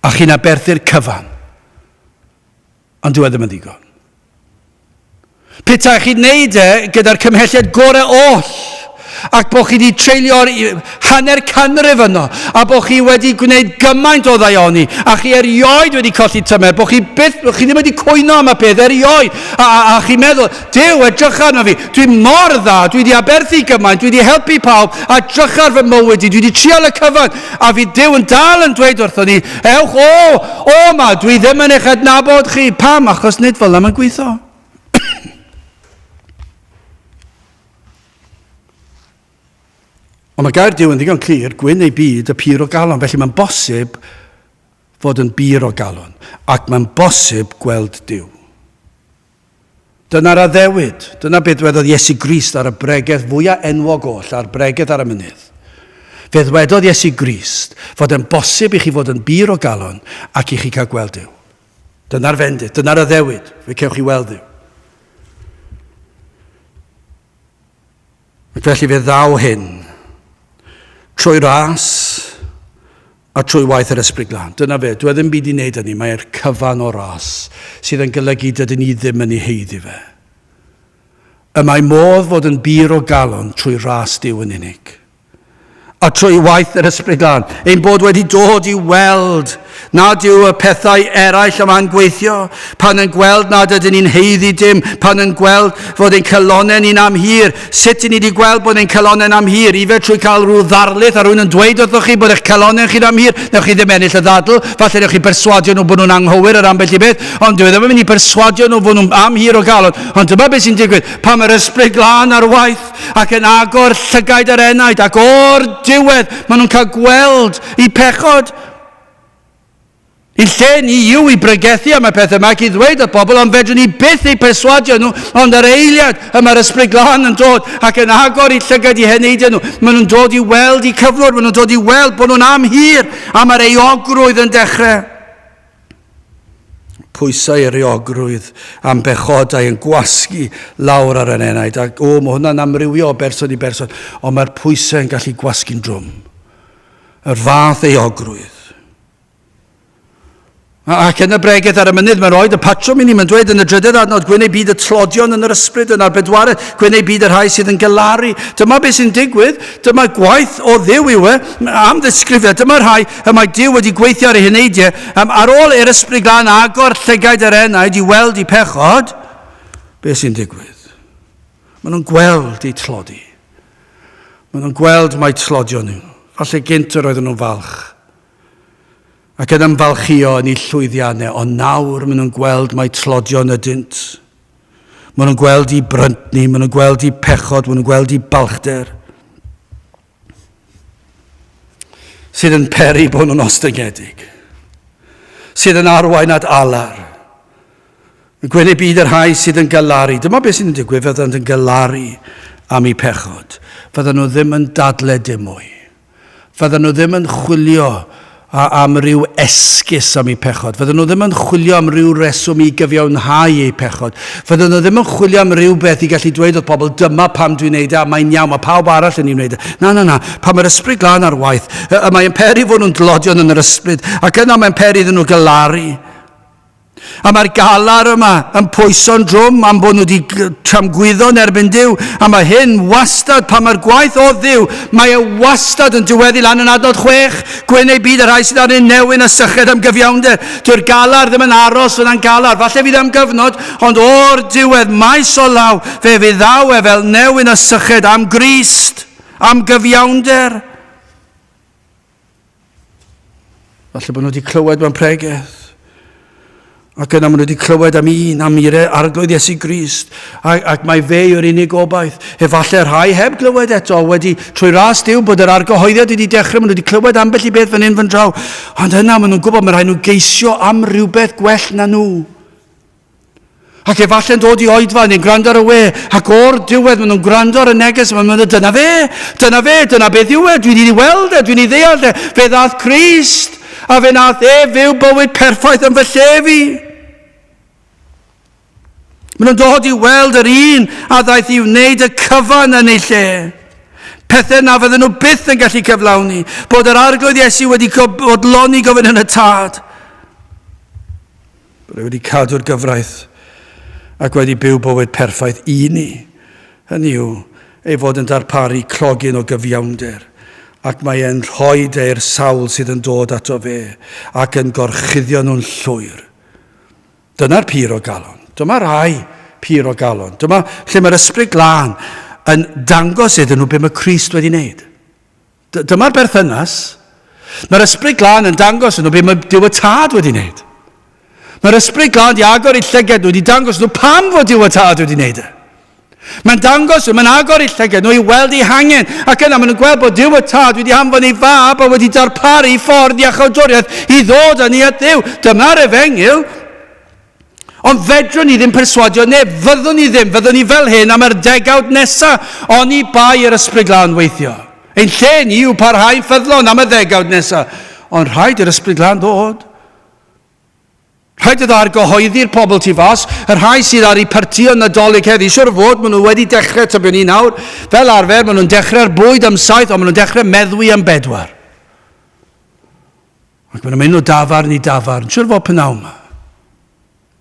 A chi'n aberthu'r cyfan. Ond dyw e ddim yn ddigon. Petai chi'n neud e gyda'r cymhelliad gorau oll, ac bod chi wedi treulio'r hanner canrif yno, a bod chi wedi gwneud gymaint o ddaioni, a chi erioed wedi colli tymer, bod chi byth, chi ddim wedi cwyno am y peth erioed, a, a, a chi'n meddwl, Duw, edrycha arno fi, dwi mor dda, dwi wedi aberthu gymaint, dwi wedi helpu pawb, a drycha ar fy mywyd i, dwi wedi trial y cyfan, a fydd Duw yn dal yn dweud wrthon ni, ewch o, o ma, dwi ddim yn eich adnabod chi. Pam? Achos nid fel yna mae'n gweithio. Ond mae gair Duw yn ddigon clir, gwyn ei byd y pur o galon, felly mae'n bosib fod yn bur o galon, ac mae'n bosib gweld Duw. Dyna'r addewid. Dyna beth ddwedodd Iesu Grist ar y bregeth fwyaf enwog oll, ar bregeth ar y mynydd. Fe ddwedodd Iesu Grist fod e'n bosib i chi fod yn bur o galon ac i chi cael gweld Duw. Dyna'r fendith, dyna'r addewid, fe cewch chi weld Duw. Ac felly fe ddaw hyn trwy ras a trwy waith yr Ysbryd Glân. Dyna fe, dwi e ddim byd i wneud â ni, mae'r cyfan o ras sydd yn golygu dydyn ni ddim yn ei haeddu fe. Y mae modd fod yn bur o galon trwy ras Duw yn unig. A trwy waith yr Ysbryd Glân, ein bod wedi dod i weld nad yw y pethau eraill yma'n gweithio, pan yn gweld nad ydyn ni'n haeddu dim, pan yn gweld fod ein calonnau ni'n amhur. Sut i ni wedi gweld bod ein calonnau'n amhur? Ife trwy cael rhyw ddarlith a rhywun yn dweud wrthoch chi bod eich calonnau chi'n amhur? Newch chi ddim ennill y ddadl, falle newch chi berswadio nhw bod nhw'n anghywir ar ambell i beth, ond dyw e ddim yn mynd i berswadio nhw fod nhw'n amhur o galon. Ond dyma beth sy'n digwydd, pan mae'r Ysbryd Glân ar waith, ac yn agor llygaid yr enaid, ac o'r diwedd maen nhw'n cael gweld i pechod. I lle ni yw i bregethu am y pethau yma ac i ddweud wrth bobl, ond fedrwn ni byth eu perswadio nhw, ond yr eiliad y mae'r Ysbryd Glân yn dod ac yn agor i llygaid i heneidiau nhw, maen nhw'n dod i weld i cyflwr, maen nhw'n dod i weld bod nhw'n amhur, a mae'r euogrwydd yn dechrau. Pwysau yr euogrwydd am bechodau yn gwasgu lawr ar yn enaid. Ac o, mae hwnna'n amrywio o berson i berson, ond mae'r pwysau yn gallu gwasgu'n drwm. Yr fath euogrwydd. Ac yn y bregeth ar y mynydd, mae'n rhoi y patrwm i ni, mae'n dweud yn y drydedd adnod, gwyn ei byd y tlodion yn yr ysbryd, yn ar bedwaredd, gwyn ei byd y rhai sydd yn galaru. Dyma beth sy'n digwydd, dyma gwaith o Dduw yw e, am ddisgrifiad, dyma rhai y mae Duw wedi gweithio ar eu heneidiau, um, ar ôl i'r Ysbryd Glân agor llygaid yr enaid i weld eu pechod, beth sy'n digwydd? Maen nhw'n gweld eu tlodi. Maen nhw'n gweld mai tlodion nhw. Falle gynt yr oedden nhw'n falch ac yn ymfalchio yn eu llwyddiannau, ond nawr maen nhw'n gweld mai tlodion ydynt. Maen nhw'n gweld eu bryntni, maen nhw'n gweld eu pechod, maen nhw'n gweld eu balchder. Sydd yn peri bod nhw'n ostyngedig, sydd yn arwain at alar. Yn gwenu byd y rhai sydd yn galaru. Dyma beth sydd yn digwydd, fyddant yn galaru am eu pechod. Fyddan nhw ddim yn dadle dim mwy. Fyddan nhw ddim yn chwilio am ryw esgus am eu pechod. Fyddan nhw ddim yn chwilio am ryw reswm i gyfiawnhau eu pechod. Fyddan nhw ddim yn chwilio am rywbeth i gallu dweud wrth pobl, dyma pam dwi'n neud e, a mae'n iawn, mae pawb arall yn ei wneud e. Na, na, na. Pan mae'r Ysbryd Glân ar waith, y mae'n peri fod nhw'n dlodion yn yr ysbryd, ac yna mae'n peri iddyn nhw galaru. A mae'r galar yma yn pwyso'n drwm am bod nhw wedi tramgwyddo yn erbyn Duw. A mae hyn wastad, pan mae'r gwaith o Dduw, mae e wastad yn diweddu lan yn adnod 6, gwyn ei byd y rhai sydd ar ein newyn a syched am gyfiawnder. Dyw'r galar ddim yn aros fyna'n galar. Falle fydd am gyfnod, ond o'r diwedd, maes o law, fe fydd ddaw e fel newyn a syched am Grist, am gyfiawnder. Falle bod nhw wedi clywed mewn pregeth. Ac yna maen nhw wedi clywed am un, am i'r Arglwydd Iesu Grist, ac, ac mae fe yw'r unig obaith. Efallai rhai heb glywed eto, wedi trwy ras Duw bod yr argyhoeddiad wedi dechrau, maen nhw wedi clywed ambell i beth fan hyn fan draw. Ond yna maen nhw'n gwybod mae rhaid nhw geisio am rhywbeth gwell na nhw. Ac efallai'n dod i oedfa neu'n gwrando ar y we, ac o'r diwedd maen nhw'n gwrando ar y neges yma, maen nhw'n dyna fe, dyna fe, dyna beth yw e, dwi'n ei weld e, dwi'n ei ddeall e, fe ddath Crist, a fe nath e fyw bywyd perffaith yn fy lle fi. Maen nhw'n dod i weld yr un a ddaeth i wneud y cyfan yn ei lle. Pethau na fydden nhw byth yn gallu cyflawni, bod yr Arglwydd Iesu wedi bodloni gofyn yn y Tad. Bod e wedi cadw'r gyfraith ac wedi byw bywyd perffaith i ni. Hynny yw, ei fod yn darparu clogyn o gyfiawnder, ac mae e'n rhoi e i'r sawl sydd yn dod ato fe ac yn gorchuddio nhw'n llwyr. Dyna'r pur o galon. Dyma rai pur o galon. Dyma lle mae'r Ysbryd Glân yn dangos iddyn nhw be mae Crist wedi wneud. Dyma'r berthynas. Mae'r Ysbryd Glân yn dangos nhw beth mae Duw y Tad wedi wneud. Mae'r Ysbryd Glân wedi agor eu llyged nhw, wedi dangos nhw pam fod Duw y Tad wedi wneud e. Mae'n dangos nhw, mae'n agor eu llyged nhw i weld eu hangen, ac yna maen nhw'n gweld bod Duw y Tad wedi hanfon ei fab a wedi darparu ffordd iachawdwriaeth i ddod â ni at Dduw. Dyma'r efengyl. Ond fedrwn ni ddim perswadio neb, fyddwn ni ddim, fyddwn ni fel hyn am yr degawd nesa, oni bai yr Ysbryd Glân weithio. Ein lle ni yw parhau'n ffyddlon am y ddegawd nesa, ond rhaid i'r Ysbryd Glân ddod. Rhaid iddo argyhoeddi'r pobl tu fas, y rhai sydd ar eu partïon Nadolig heddi. Siwr o fod, maen nhw wedi dechrau, tybiwn i nawr. Fel arfer, maen nhw'n dechrau'r bwyd am saith, ond maen nhw'n dechrau meddwi am bedwar. Ac maen nhw'n mynd o dafarn i dafarn, siwr fod pynawn yma.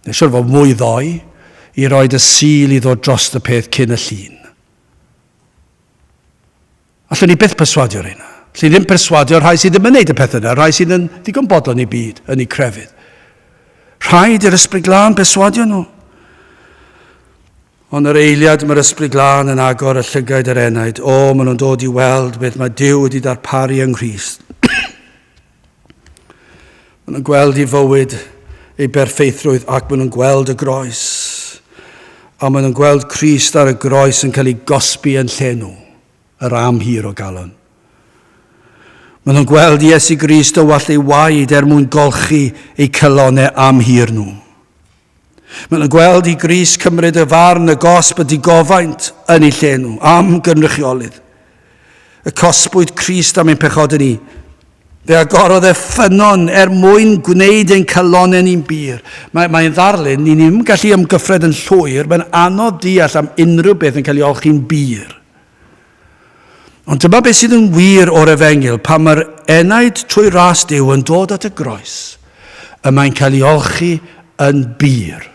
Neu siwr fod mwy ddoe, i roed y Sul i ddod dros y peth cyn y llun. Allwn ni byth perswadio rheina. Lle ddim perswadio rhai sydd ddim yn neud y pethau yna, rhai sydd yn ddigon bodlon i byd, yn eu crefydd. Rhaid i'r Ysbryd Glân perswadio nhw. Ond yr eiliad mae'r Ysbryd Glân yn agor y llygaid yr enaid, o, maen nhw'n dod i weld beth mae Duw wedi darparu yng Nghrist. maen nhw'n gweld i fywyd ei berffeithrwydd ac maen nhw'n gweld y groes. A maen nhw'n gweld Crist ar y groes yn cael ei gosbi yn lle nhw, yr am hir o galon. Maen nhw'n gweld Iesu Grist o wallt ei waed er mwyn golchi eu calonau am hir nhw. Maen nhw'n gweld i Grist cymryd y farn, y gosb, y digofaint yn eu lle nhw, am gynrychiolydd. Y cosbwyd Crist am ein pechodau ni. Fe agorodd e ffynnon er mwyn gwneud ein calonau ni'n bur. Mae, mae'n ddarlun, ni ddim yn gallu ymgyffred yn llwyr, mae'n anodd deall am unrhyw beth yn cael ei olchi'n bur. Ond dyma beth sydd yn wir o'r efengyl, pan mae'r enaid trwy ras Duw yn dod at y groes, y mae'n cael ei olchi yn bur.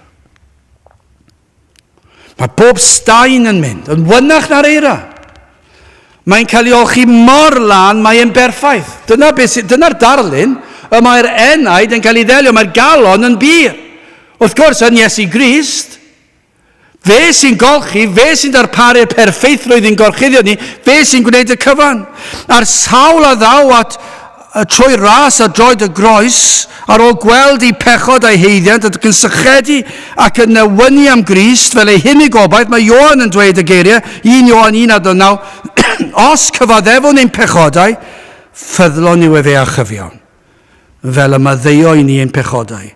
Mae bob staen yn mynd, yn wynach na'r eira. Mae'n cael ei olchi mor lân, mae'n berffaith. Dyna beth sydd, dyna'r darlun, y mae'r enaid yn cael ei ddelio, mae'r galon yn bur. Wrth gwrs, yn Iesu Grist, Fe sy'n golchi, fe sy'n darparu'r perffeithrwydd i'n gorchuddio ni, fe sy'n gwneud y cyfan. A'r sawl a ddaw at trwy ras a droed y groes, ar ôl gweld eu pechod a'i haeddiant ac yn sychedu ac yn newynu am Grist fel eu hunig obaith, mae Ioan yn dweud y geiriau, 1 Ioan 1 adnod 9, Os cyfaddefwn ein pechodau, ffyddlon yw efe a chyfiawn. fel y maddeuo i ni ein pechodau,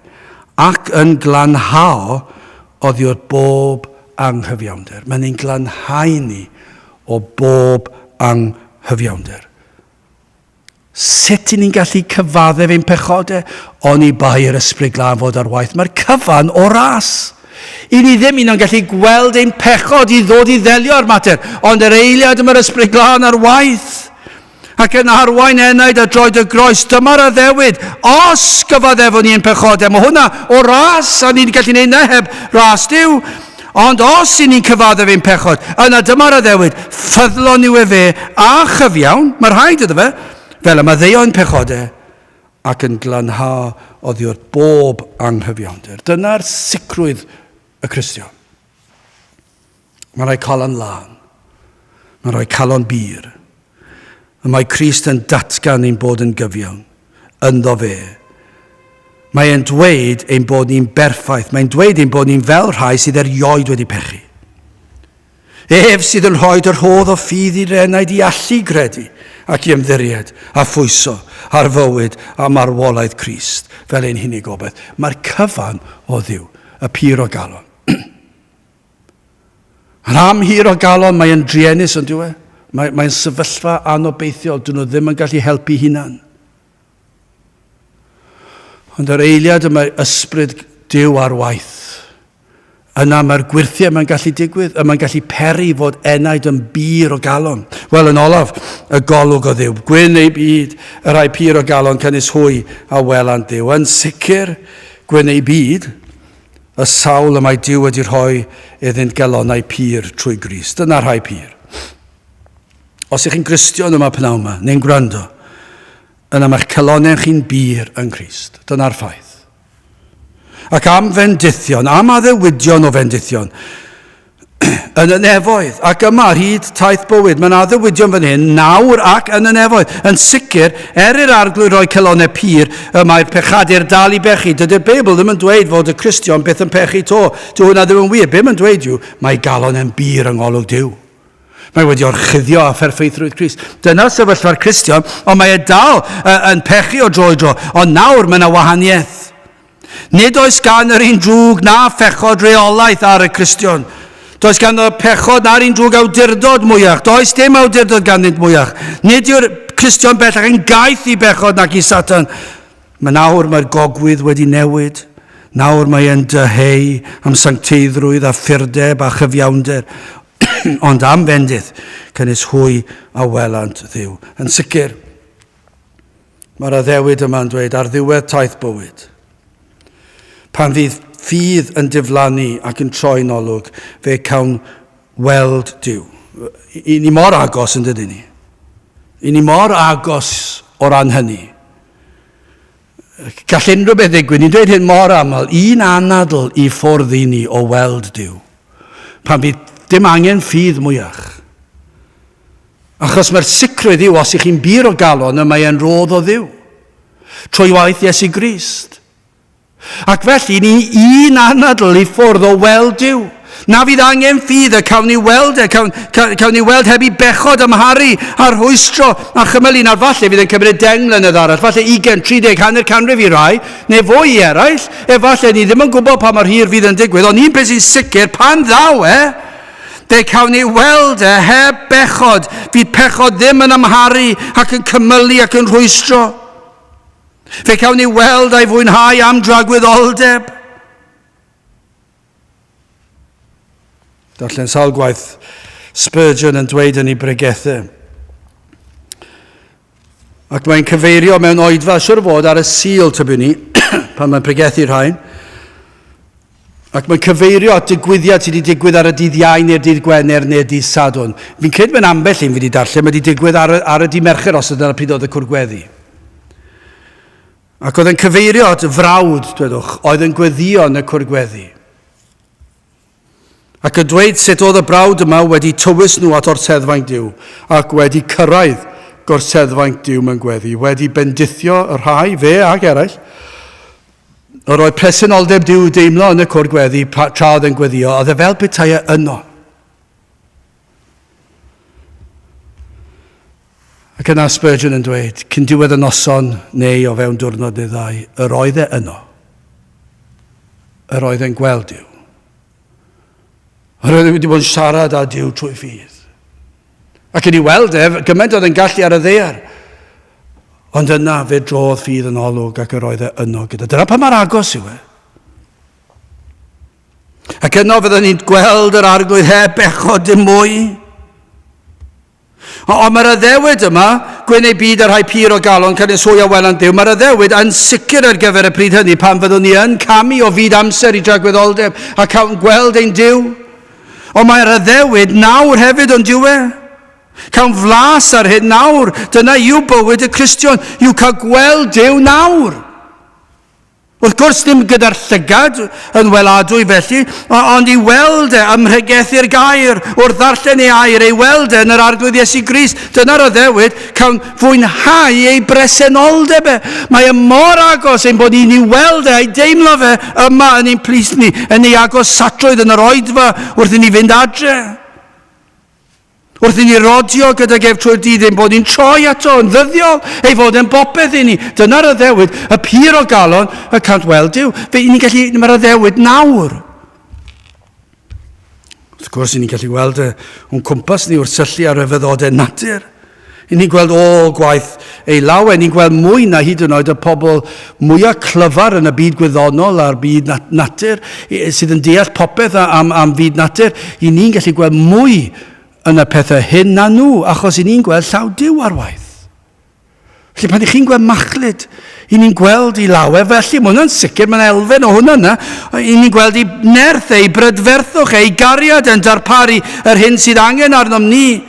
ac yn glanhao oddiwrth bob anghyfiawnder. Mae'n ein glanhau ni o bob anghyfiawnder. Sut i ni'n gallu cyfaddef ein pechodau? Oni bai yr Ysbryd Glân fod ar waith. Mae'r cyfan o ras. I ni ddim un o'n gallu gweld ein pechod i ddod i ddelio â'r mater, ond yr eiliad y mae'r Ysbryd Glân ar waith, ac yn arwain enaid a droed y groes. Dyma'r addewid, os gyfaddefwn ni ein pechodau, mae hwnna o ras, a ni'n gallu gwneud na heb ras Duw, ond os i ni'n cyfaddef ein pechod, yna dyma'r addewid, ffyddlon yw efe a chyfiawn, mae rhaid iddo fe, fel y maddeuo ein pechodau, ac yn glanhau oddi wrth bob anghyfiawnder. Dyna'r sicrwydd y Cristion. Mae'n rhoi calon lân. Mae'n rhoi calon bur. Y mae Crist yn datgan ein bod yn gyfiawn, ynddo fe. Mae e'n dweud ein bod ni'n berffaith. Mae'n dweud ein bod ni'n fel rhai sydd erioed wedi pechu. Ef sydd yn rhoi y rhodd o ffydd i'r enaid i allu gredu ac i ymddiried a phwyso ar fywyd a marwolaeth Crist fel ein hunig obaith. Mae'r cyfan o Dduw, y pur o galon. Yn am hir o galon, mae e'n druenus yn dyw e? Mae, mae'n sefyllfa anobeithiol, dyn nhw ddim yn gallu helpu hunan. Ond yr eiliad y mae ysbryd Duw ar waith, yna mae'r gwyrthiau mae'n gallu digwydd, y mae'n gallu peri fod enaid yn bur o galon. Wel, yn olaf, y golwg o Dduw. Gwyn ei byd, y rhai pur o galon, canys hwy a welant Dduw. Yn sicr, gwyn ei byd, Y sawl y mae Duw wedi rhoi iddynt galonnau pur trwy Grist. Dyna rhai pur. Os ych chi'n Gristion yma pnawn yma, neu'n gwrando, yna mae'ch calonnau chi'n bur yng Nghrist. Dyna'r ffaith. Ac am fendithion, am addewidion o fendithion, yn y nefoedd ac yma ar hyd taith bywyd. Mae'n addewidion fan hyn, nawr ac yn y nefoedd. Yn sicr, er i'r arglwydd roi calonnau pur, y mae'r pechadur dal i bechu. Dydy'r Beibl ddim yn dweud fod y Cristion byth yn pechu to. Dyw hwnna ddim yn wir. Be mae'n dweud yw, mae galon e'n bur yng ngolwg Duw. Mae wedi orchuddio â pherffeithrwydd Crist. Dyna sefyllfa'r Cristion, ond mae e dal yn pechu o dro i dro. Ond nawr mae yna wahaniaeth. Nid oes gan yr un drwg na phechod reolaeth ar y Cristion. Does gan y pechod na'r un drwg awdurdod mwyach. Does dim awdurdod ganddynt mwyach. Nid yw'r Cristion bellach yn gaeth i bechod nac i Satan. Mae nawr mae'r gogwydd wedi newid. Nawr mae e'n dyheu am sancteiddrwydd a phurdeb a chyfiawnder. Ond am fendith, canys hwy a welant Dduw. Yn sicr, Mae'r addewid yma'n dweud ar ddiwedd taith bywyd, pan fydd ffydd yn diflannu ac yn troi'n olwg, fe cawn weld Duw. I ni mor agos yn dydyn ni. I ni mor agos o ran hynny. Gall unrhyw beth ddigwydd. Ni'n dweud hyn mor aml. Un anadl i ffwrdd i ni o weld Duw. Pan fydd dim angen ffydd mwyach. Achos mae'r sicrwydd yw, os ych chi'n bur o galon, y mae e'n rodd o Dduw. Trwy waith Iesu Grist. Ac felly, ni un anadl i ffwrdd o weld Duw. Na fydd angen ffydd y cawn ni weld e, cawn, cawn ni weld heb i bechod amharu a rhwystro a chymylu. Nawr falle fydd yn cymryd 10 mlynedd arall, falle 20, 30, hanner canrif i rai, neu fwy i eraill. Efallai ni ddim yn gwybod pa mor hir fydd yn digwydd, ond un peth sy'n sicr, pan ddaw e, fe cawn ni weld e heb bechod. Fydd pechod ddim yn amharu ac yn cymylu ac yn rhwystro. Fe cawn ni weld a'i fwynhau am dragwyddoldeb. Darllen sawl gwaith Spurgeon yn dweud yn ei bregethau. Ac mae'n cyfeirio mewn oedfa, siwr fod, ar y Sul, tybiwn ni, pan mae'n pregethu rhain. Ac mae'n cyfeirio at digwyddiad sydd wedi digwydd ar y dydd Iau neu'r dydd Gwener neu'r dydd Sadwrn. Fi'n credu mewn ambell un fi wedi darllen, mae wedi digwydd ar y, ar y dydd Mercher os ydyna pryd oedd y cwrgweddi. Ac oedd yn cyfeirio at frawd, dwedwch, oedd yn gweddio yn y cwrgweddi. Ac yn dweud sut oedd y brawd yma wedi tywys nhw at orseddfainc Duw ac wedi cyrraedd gorseddfainc Duw mewn gweddi, wedi bendithio y rhai, fe ac eraill, Yr oedd presenoldeb Duw i'w deimlo yn y cwr gweddi tra oedd e'n gweddio, oedd e fel petai e yno. Ac yna Spurgeon yn dweud, cyn diwedd y noson neu o fewn diwrnod neu ddau, yr oedd e yno. Yr oedd e'n gweld Duw. Yr oedd e wedi bod yn siarad â Duw trwy ffydd. Ac yn ei weld ef, gymaint oedd yn gallu ar y ddaear. Ond yna fe drodd ffydd yn olwg ac yr oedd e yno gyda. Dyna pa mor agos yw e. Ac yno fyddwn ni'n gweld yr arglwydd heb bechod dim mwy. Ond mae'r addewid yma, gwyn ei byd ar rhai pur o galon, canys hwy a welant Dduw, mae'r addewid yn sicr ar gyfer y pryd hynny pan fyddwn ni yn camu o fyd amser i dragwyddoldeb a cawn gweld ein Duw. Ond mae'r addewid nawr hefyd, ond yw e? Cawn flas ar hyn nawr. Dyna yw bywyd y Cristion, yw cael gweld Duw nawr. Wrth gwrs, ddim gyda'r llygad yn weladwy felly, ond i weld e ym mhregethu'r gair, wrth ddarllen ei air, ei weld e yn yr Arglwydd Iesu Grist. Dyna'r addewid, cawn fwynhau ei bresenoldeb e. Mae e mor agos ein bod ni'n ei weld e a'i deimlo fe yma yn ein plith ni, yn ei agosatrwydd yn yr oedfa wrth i ni fynd adre. Wrth i ni rodio gydag ef trwy'r dydd ein bod ni'n troi ato yn ddyddiol, ei fod e'n bopeth i ni. Dyna'r addewid, y pur o galon, y cant weld Duw. Fe ni'n gallu, mae'r addewid nawr. Wrth gwrs, ni'n gallu gweld y, o'n cwmpas ni wrth syllu ar ryfeddodau natur. I ni'n gweld ôl gwaith ei law e, ni'n gweld mwy na hyd yn oed y pobl mwyaf clyfar yn y byd gwyddonol a'r byd natur, sydd yn deall popeth am, am fyd natur. I ni'n gallu gweld mwy yn y pethau hyn na nhw, achos i ni'n gweld llaw Duw ar waith. Felly pan ych chi'n gweld machlud, i ni'n gweld i lawer, felly mae hwnna'n sicr, mae'n elfen o hwnna yna. I ni'n gweld i nerth ei brydferthwch, ei gariad yn darparu yr hyn sydd angen arnom ni.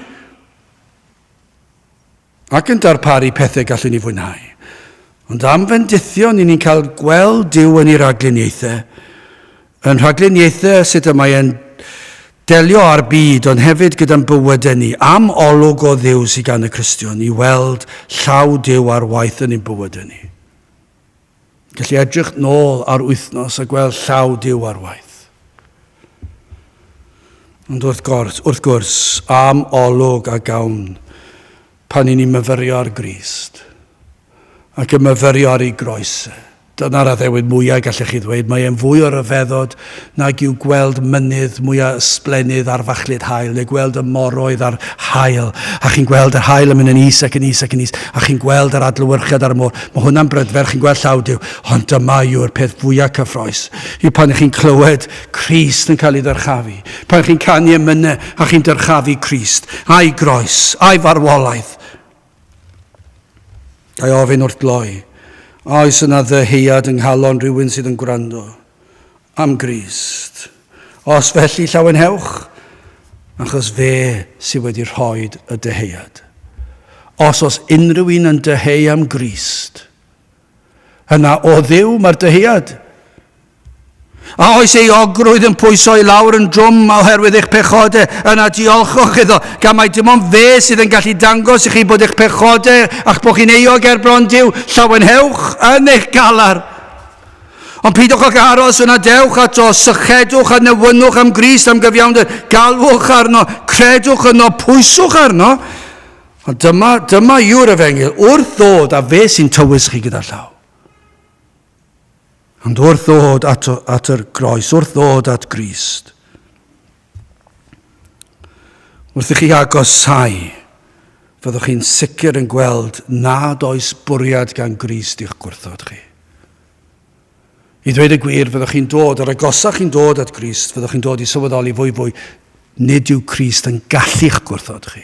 Ac yn darparu pethau gallwn ni fwynhau. Ond am fendithion i ni'n cael gweld Duw yn ei ragluniaethau, yn rhagluniaethau sut y mae e'n delio â'r byd, ond hefyd gyda'n bywydau ni, am olwg o Dduw sydd gan y Cristion i weld llaw Duw ar waith yn ein bywydau ni. Gallu edrych nôl ar wythnos a gweld llaw Duw ar waith. Ond wrth gwrs, wrth gwrs, am olwg a gawn pan i ni'n myfyrio ar Grist ac yn myfyrio ar ei groes e. Dyna'r addewid mwyaf, gallech chi ddweud. Mae e'n fwy o ryfeddod nag yw gweld mynydd mwyaf ysblennydd ar fachlud haul, neu gweld y moroedd ar haul, a chi'n gweld yr haul yn mynd yn is ac yn is ac yn is, a chi'n gweld yr adlewyrchiad ar y môr. Mae hwnna'n brydferth, chi'n gweld llaw Duw. Ond dyma yw'r peth fwyaf cyffroes, yw pan ych chi'n clywed Crist yn cael ei ddyrchafu. Pan chi'n canu emynau a chi'n dyrchafu Crist, a'i groes, a'i farwolaeth. Ga i ofyn wrth gloi, a oes yna ddyheuad yng nghalon rhywun sydd yn gwrando am Grist? Os felly, llawenhewch, achos fe sydd wedi rhoi y dyheuad. Os oes unrhyw un yn dyheu am Grist, yna o Dduw mae'r dyheuad. A oes euogrwydd yn pwyso i lawr yn drwm oherwydd eich pechodau, yna diolchwch iddo, gan mai dim ond fe sydd yn gallu dangos i chi bod eich pechodau a'ch bod chi'n euog ger bron Duw. Llawenhewch yn eich galar. Ond peidiwch ag aros yna, dewch ato, sychedwch a newynwch am Grist, am gyfiawnder, galwch arno, credwch yno, pwyswch arno. Ond dyma, dyma yw'r efengyl, wrth ddod a fe sy'n tywys chi gyda llaw. Ond wrth ddod at, at yr groes, wrth ddod at Grist, wrth i chi agosau, fyddwch chi'n sicr yn gweld nad oes bwriad gan Grist i'ch gwrthod chi. I ddweud y gwir, fyddwch chi'n dod, yr agosach chi'n dod at Grist, fyddwch chi'n dod i sylweddoli fwy fwy, nid yw Crist yn gallu'ch gwrthod chi.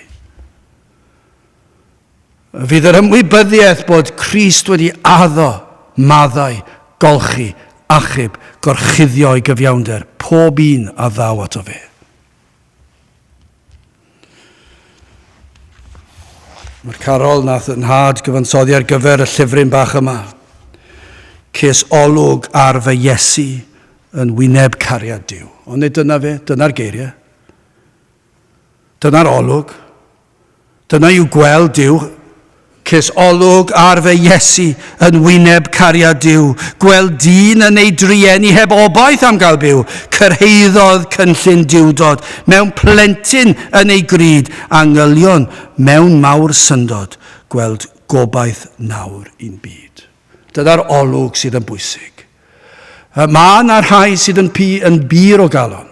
Fydd yr ymwybyddiaeth bod Crist wedi addo maddau, golchi, achub, gorchuddio ei gyfiawnder, pob un a ddaw ato fe. Mae'r carol nath yn nhad gyfansoddi ar gyfer y llyfryn bach yma. Ces olwg ar fy Iesu yn wyneb cariad Duw. Ond nid dyna fe, dyna'r geiriau. Dyna'r olwg. Dyna yw gweld Duw. Ces olwg ar fy Iesu yn wyneb cariad Duw. Gweld dyn yn ei drueni heb obaith am gael byw. Cyrhaeddodd cynllun Duwdod mewn plentyn yn ei gryd, angylion mewn mawr syndod. Gweld gobaith nawr i'n byd. Dyna'r olwg sydd yn bwysig. Mae yna rhai sydd yn, pu, yn bur o galon.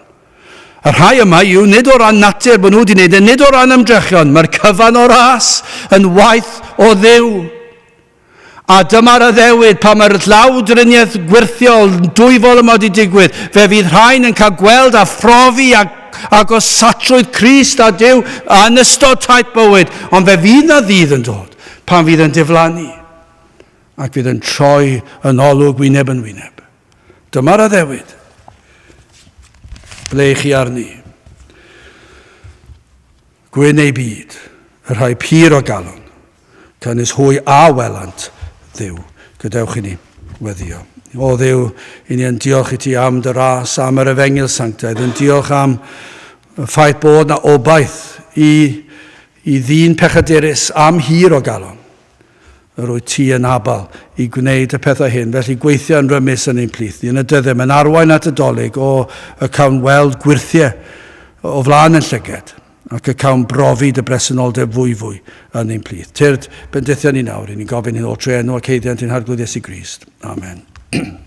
Y rhai yma yw nid o ran natur bod nhw wedi gwneud e, nid o ran ymdrechion, mae'r cyfan o ras yn waith o Dduw. A dyma'r addewid pan mae'r llawdriniaeth gwyrthiol dwyfol yma wedi digwydd, fe fydd rhain yn cael gweld a phrofi a agosatrwydd Crist a Duw yn ystod taith bywyd, ond fe fydd na ddydd yn dod pan fydd yn diflannu. ac fydd yn troi yn olwg wyneb yn wyneb. Dyma'r addewid. Ble i chi arni? Gwyn ei byd, y rhai pur o galon, canys hwy a welant Dduw. Gadewch i ni weddio. O Dduw, i ni yn diolch i ti am dy ras, am yr efengyl sanctaidd, yn diolch am y ffaith bod na obaith i, i ddyn pechadurus am hir o galon. Yr wyt ti yn abal i gwneud y pethau hyn, felly gweithia yn rymus yn ein plith ni yn y dyddiau. Mae'n arwain at y Dolig, o, y cawn weld gwyrthiau o flaen yn llyged, ac y cawn brofi dy bresenoldeb fwyfwy yn ein plith. Tyrd, bendithia ni nawr, i ni'n gofyn hyn oll trwy enw ac haeddiant ein Harglwydd Iesu Grist. Amen.